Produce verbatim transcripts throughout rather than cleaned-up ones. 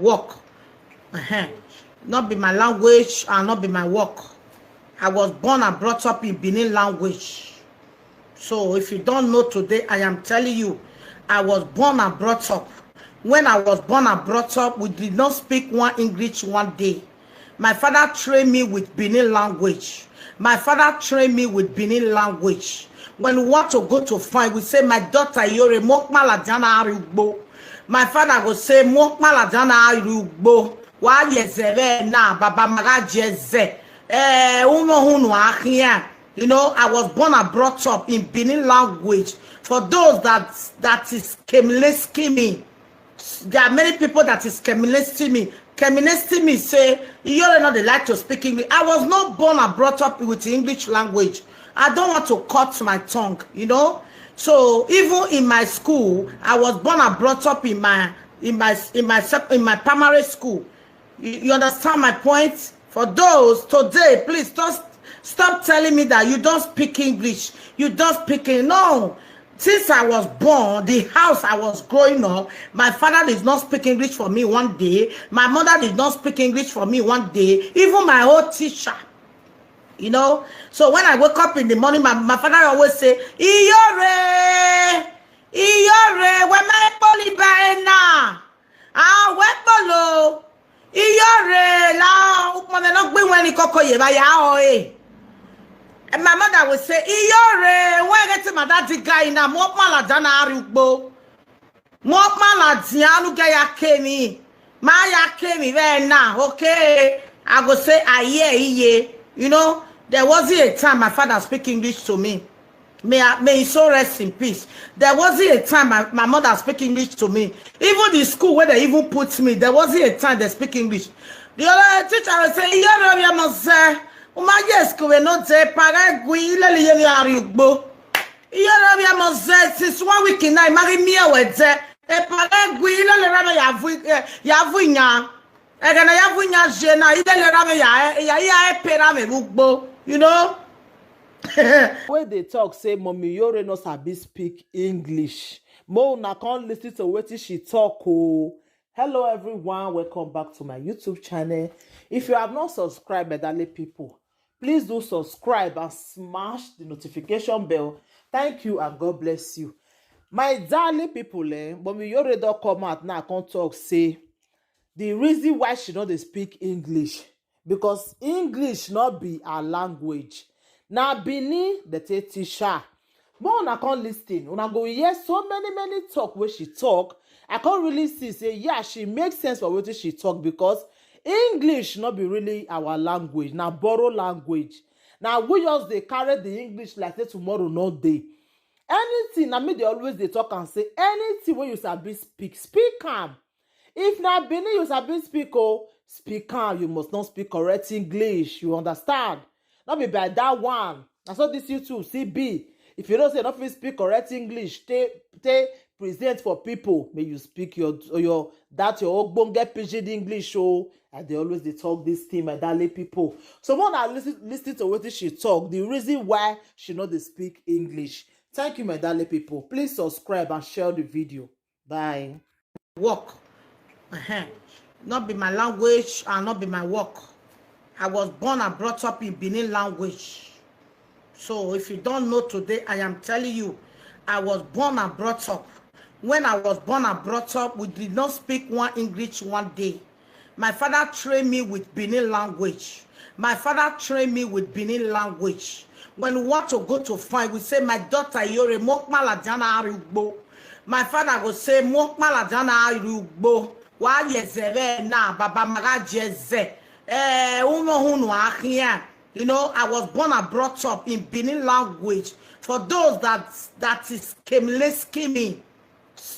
work. Uh-huh. Not be my language and not be my work. I was born and brought up in Benin language. So if you don't know today, I am telling you, I was born and brought up. When I was born and brought up, we did not speak one English one day. My father trained me with Benin language. My father trained me with Benin language. When we want to go to find, we say, "My daughter, you're a Mokmala Jana Arugbo." My father go say, "Mokmala Jana Arugbo. Why yes, eh, na, Baba Maga Jeze. Eh, uno, uno, ah, here." You know, I was born and brought up in Benin language. For those that, that is Kemleskimi, there are many people that is Kemleskimi. Kemleskimi say, "Iyore no dey like to speak English." I was not born and brought up with English language. I don't want to cut my tongue, you know. So even in my school, I was born and brought up in my, in my, in my sec-, in my primary school. You, you understand my point? For those today, please just stop telling me that you don't speak English. You don't speak English. No. Since I was born, the house I was growing up, my father did not speak English for me one day. My mother did not speak English for me one day. Even my old teacher, you know. So when I wake up in the morning, my, my father always say, "Iyore, Iyore, where my poly by now? Ah, where polo? Iyore, la, ukmane no gbe when koko ye ba ya o, eh." And my mother would say, "Iyore, where get my daddy guy na Mokmala Jana Arugbo. Mokmala Jana Arugbo ya kemi. Ma ya kemi, where na?" Okay. I go say, "Aye, iye." You know, there wasn't a time my father speak English to me. May I, may he so rest in peace. There wasn't a time my, my mother speak English to me. Even the school where they even put me, there wasn't a time they speak English. The other teacher will say, "Iyore, we must say, Uma, yes, we no say, Paragui, Ilele, Yemi, Arugbo. Iyore, we must say, since one week in night, marry me, I would say, E Paragui, Ilele, Rame, Yavu, eh, Yavunya." Egana ya vunya jena, ile le rame ya, eh, ya, ya, eh, pe rame ugbo, you know? Wey dey talk say Mommy Yore no sabi speak English. Mo una come listen to wetin she talk o. Hello everyone, welcome back to my YouTube channel. If you have not subscribed, my darling people, please do subscribe and smash the notification bell. Thank you and God bless you. My darling people, eh, Mommy Yore don come out now, come talk say the reason why she no dey speak English, because English no be her language. Na Benin dey take teach her. More una come listen, una go hear so many, many talk wey she talk. I come really see say, yeah, she make sense for wetin she talk, because English no be really our language, na borrow language. Na we just dey carry the English like say tomorrow no dey. Anything, na me dey always dey talk and say, anything wey you sabi speak, speak am. If na Benin you sabi speak o, speak am. You must not speak correct English. You understand? Not be by that one. Na so this YouTube see be. If you know say you no fit speak correct English, take, take present for people. May you speak your, your, that your ogbonge pidgin English o. I dey always dey talk this thing, my darling people. So more na listen, listen to wetin she talk. The reason why she no dey speak English. Thank you, my darling people. Please subscribe and share the video. Bye. Work. Uh-huh. Not be my language and not be my work. I was born and brought up in Benin language. So if you don't know today, I am telling you, I was born and brought up. When I was born and brought up, we did not speak one English one day. My father trained me with Benin language. My father trained me with Benin language. When we want to go to find, we say, "My daughter, you're a Mokmala Jana Arugbo." My father go say, "Mokmala Jana Arugbo. Why yes, eh, na, Baba Maga Jeze. Eh, uno, uno, ah, here." You know, I was born and brought up in Benin language. For those that, that is Kemleskimi,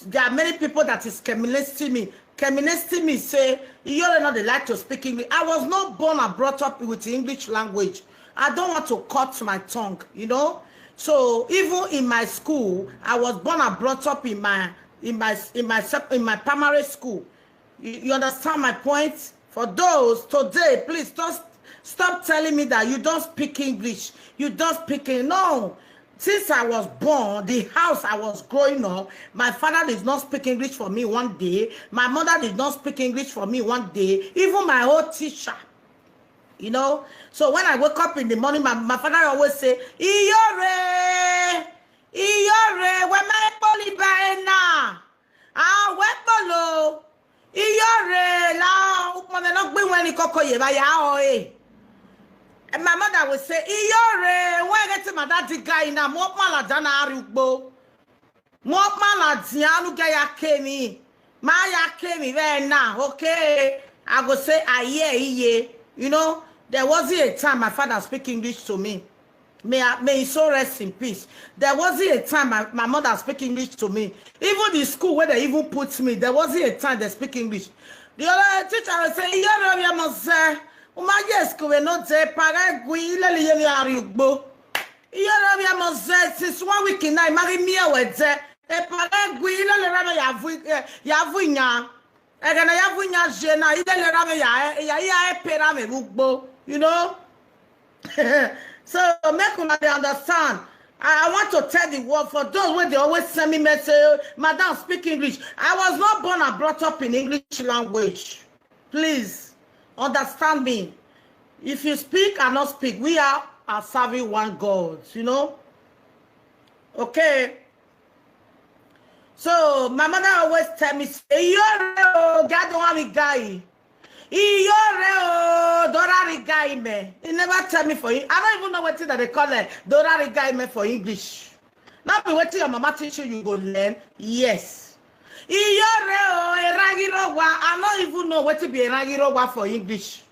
there are many people that is Kemleskimi. Kemleskimi say, "Iyore no dey like to speak English." I was not born and brought up with English language. I don't want to cut my tongue, you know. So even in my school, I was born and brought up in my, in my, in my sec-, in my primary school. You, you understand my point? For those today, please just stop telling me that you don't speak English. You don't speak English. No. Since I was born, the house I was growing up, my father did not speak English for me one day. My mother did not speak English for me one day. Even my old teacher, you know. So when I wake up in the morning, my, my father always say, "Iyore, Iyore, where my poly by now? Ah, where polo? Iyore, la, upmane no gbe when koko ye ba ya o eh." And my mother would say, "Iyore, where get my daddy guy na mo pa la dana arugbo. Mo pa la dianu ga ya kemi. Ma ya kemi we na, okay?" I go say, "Aye, iye." You know, there wasn't a time my father speak English to me. May, I, may he so rest in peace. There wasn't a time my, my mother speak English to me. Even the school where they even put me, there wasn't a time they speak English. The other teacher will say, "Iyore, we must say, Uma, yes, we not say, Paragui, Lily, Yemi, Arugbo." Iyore, we must say, since one week in night, Mary, me, we say, E Paragui, Lily, Rama, Yavu, eh, Yavunya. Egana Yavunya, Jena, Ile, Rama, Ya, Ya, Ya, E Perame, Rugbo, you know? So make una dey understand. I, I want to tell the world, for those wey dey always send me message, "Madam, speak English." I was not born and brought up in English language. Please understand me. If you speak and not speak, we are, are serving one God, you know? Okay. So my mother always tell me, say, "Iyore o, God don't have a guy. Iyore o, Dorari guy me." He never tell me for Eng-, I don't even know wetin that they call it, Dorari guy me for English. Not be wetin your mama teach you, you go learn. Yes. "Iyore o, Eragirowa." I don't even know wetin be Eragirowa for English.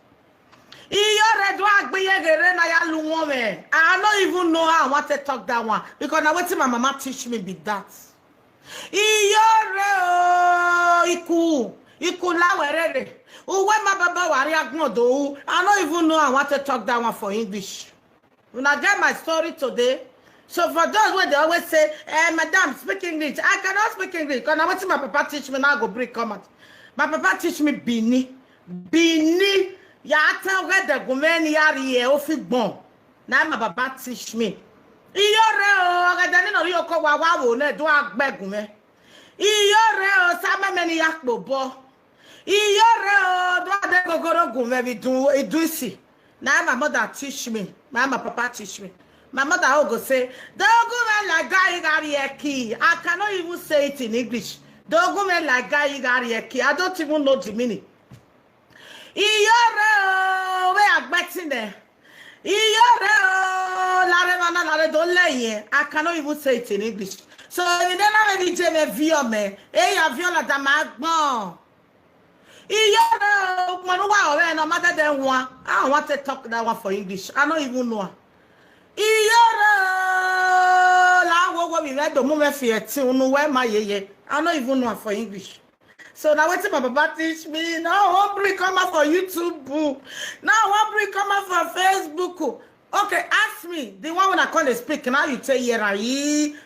"Iyore do agbeyegere na ya luwon me." I don't even know how I want to talk that one, because na wetin my mama teach me be that. "Iyore o, iku, iku lawerere. Uwe ma baba wari agmodo." I don't even know how I want to talk that one for English. Una get my story today. So for those wey dey always say, "Eh, madam, speak English," I cannot speak English. Because na wetin my papa teach me, now I go bring come out. My papa teach me Bini. Bini. Ya tell where the gumeni are here, ofi gbon. Now my papa teach me. "Iyore o, ogadani no ri oko wa wa wo ne do agbegun me. Iyore o, sama meni yakpo bo. Iyore o, do ade gogoro gun me bi dun, idusi." Now my mother teach me. Now my papa teach me. My mother will go say, "Dogume laga igari eki." I cannot even say it in English. "Dogume laga igari eki." I don't even know the meaning. "Iyore o, we agbetine. Iyore o, lare mana lare do leye." I cannot even say it in English. So if you never maybe jeme vio me, eh, ya vio la dama gbon. "Iyore o, manu wa ore no matter than one." I want to talk that one for English. I don't even know. "Iyore o, la wo wo mi me do mu me fi eti unu we ma yeye." I don't even know for English. So now wetin my papa teach me. Now I wan bring come out for YouTube. Now I wan bring come out for Facebook. Okay, ask me. The one when I call dey speak, now you take here.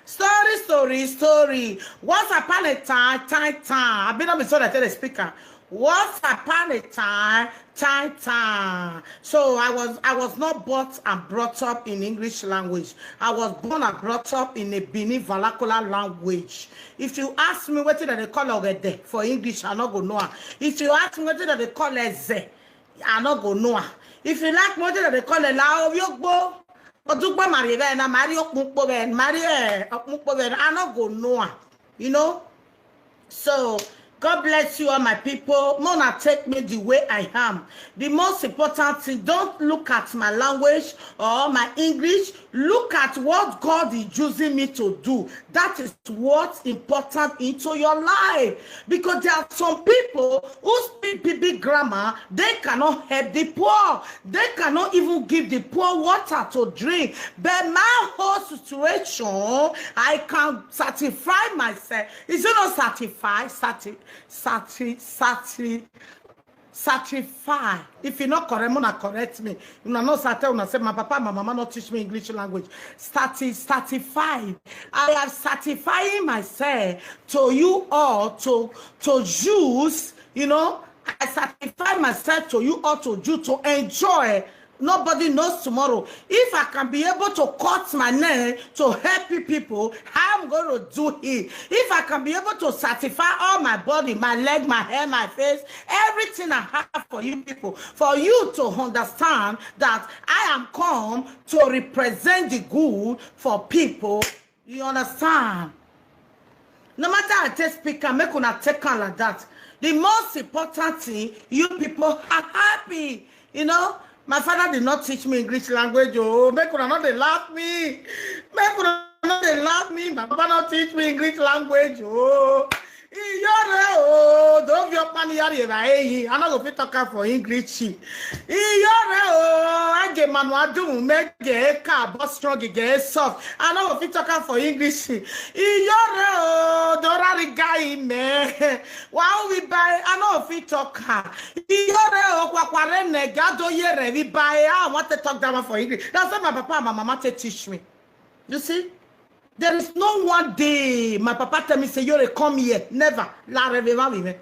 Story, story, story. Once upon a time, time, time. I been not be so that tell the speaker. Once upon a time, time, time. So I was, I was not bought and brought up in English language. I was born and brought up in a Bini vernacular language. If you ask me wetin dem dey call ogede for English, I no go know am. If you ask me wetin dem dey call eze, I no go know am. If you like me wetin dem dey call ela obiogbo, odugbo mari be na mari okpukpo be, mari, eh, okpukpo be, I no go know am. You know? So God bless you, all my people. Mona take me the way I am. The most important thing, don't look at my language or my English. Look at what God is using me to do. That is what's important into your life. Because there are some people who speak big, big grammar, they cannot help the poor. They cannot even give the poor water to drink. But my whole situation, I can satisfy myself. Is it not satisfy? Sati, sati, sati, satisfy. If you not correct, una correct me. Una no sat una say my papa, my mama not teach me English language. Sati, satisfy. I am satisfying myself to you all, to, to use, you know. I satisfy myself to you all to you to enjoy. Nobody knows tomorrow. If I can be able to cut my name to help you people, I'm going to do it. If I can be able to certify all my body, my leg, my hair, my face, everything I have for you people, for you to understand that I am come to represent the good for people. You understand? No matter I take speaker, make una take am like that. The most important thing, you people are happy. You know, my father did not teach me English language. Oh, make una not dey laugh me. Make una not dey laugh me. My papa not teach me English language. Oh, iyore o, do your money yari ba eyi. I no go fit talk am for English. Iyore o, age manu adum mege ka boss strong ge soft. I no go fit talk am for English. Iyore o, do rari guy me. Wa we buy, I no go fit talk am. Iyore o, kwakware ne gado yere we buy. I want to talk that one for English. That's what my papa and my mama take teach me. You see? There is no one day my papa tell me, say, "Yore, come here." Never. La reve ma me.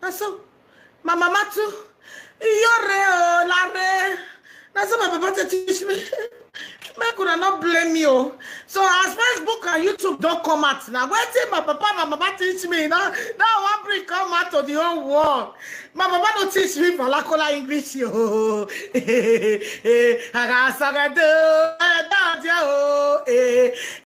And so, my mama too. Yore o, la re. That's what my papa tell teach me. Make una not blame me o. So as Facebook and YouTube don't come out now, wetin my papa and my mama teach me now, now one bring come out to the whole world. My papa no teach me vernacular English o. Eh, I got something to do. Eh, that, yeah, oh, eh.